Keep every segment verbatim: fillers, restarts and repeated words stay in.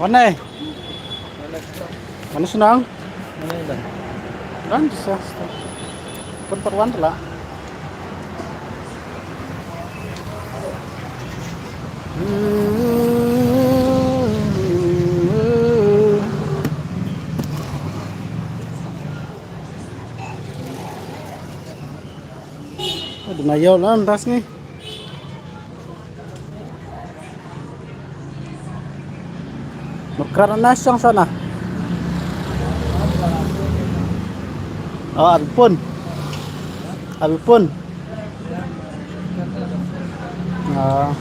Wan ne? Wan ne shnong? Wan ne dan? Dan sa. Pun pat wan tla. Aduh, na ïaw lan das ni. Mekar na shong sana. Oh, alpun. Alpun. Ah.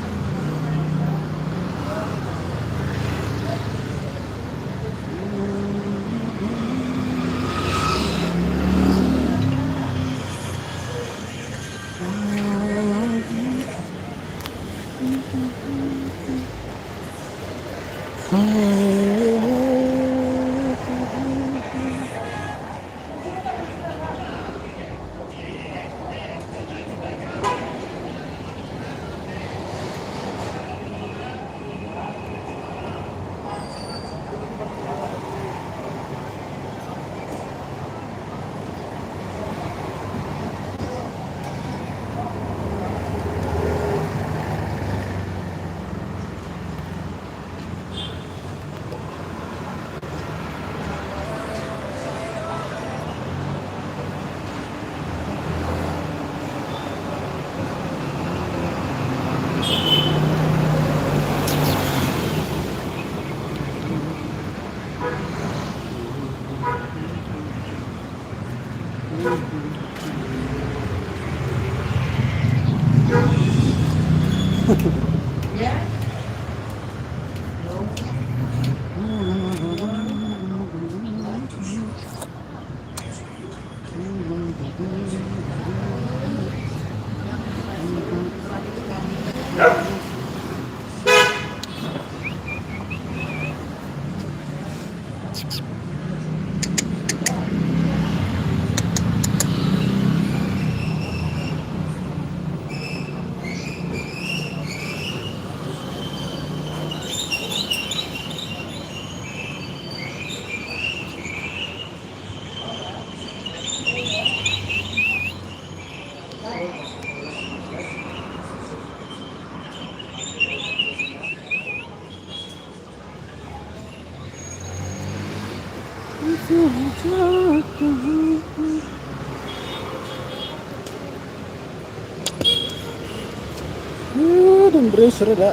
Dum bris reda.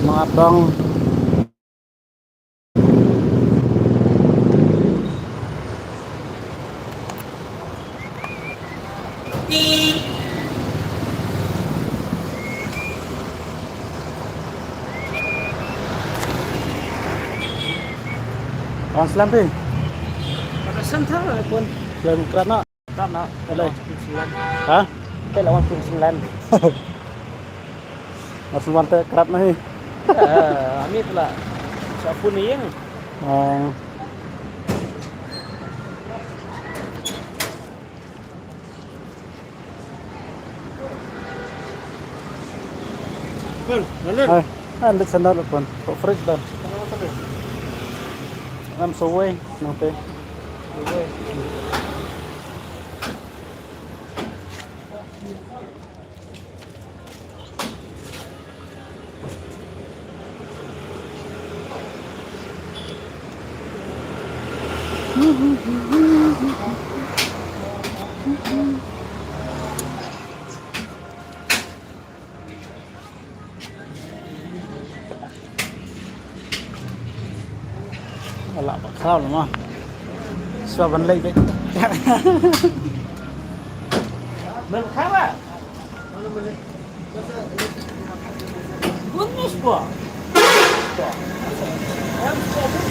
Matang. Wan slem phi. Pada center pun. Slem krat na. Krat na. Hello. Ha? Te lawan pun slem. Mas wan te krat na hi. Eh, ami pula. Sa pun ni yang. Ah. Pun, lalu. Hai, hai, ambil sandal pun. Kok fridge dan. Ngam sawai, nang te. Ala ba khraw la ma. Swa ban lei de. Ban khraw ba. Goodness ba. Em, swa ban.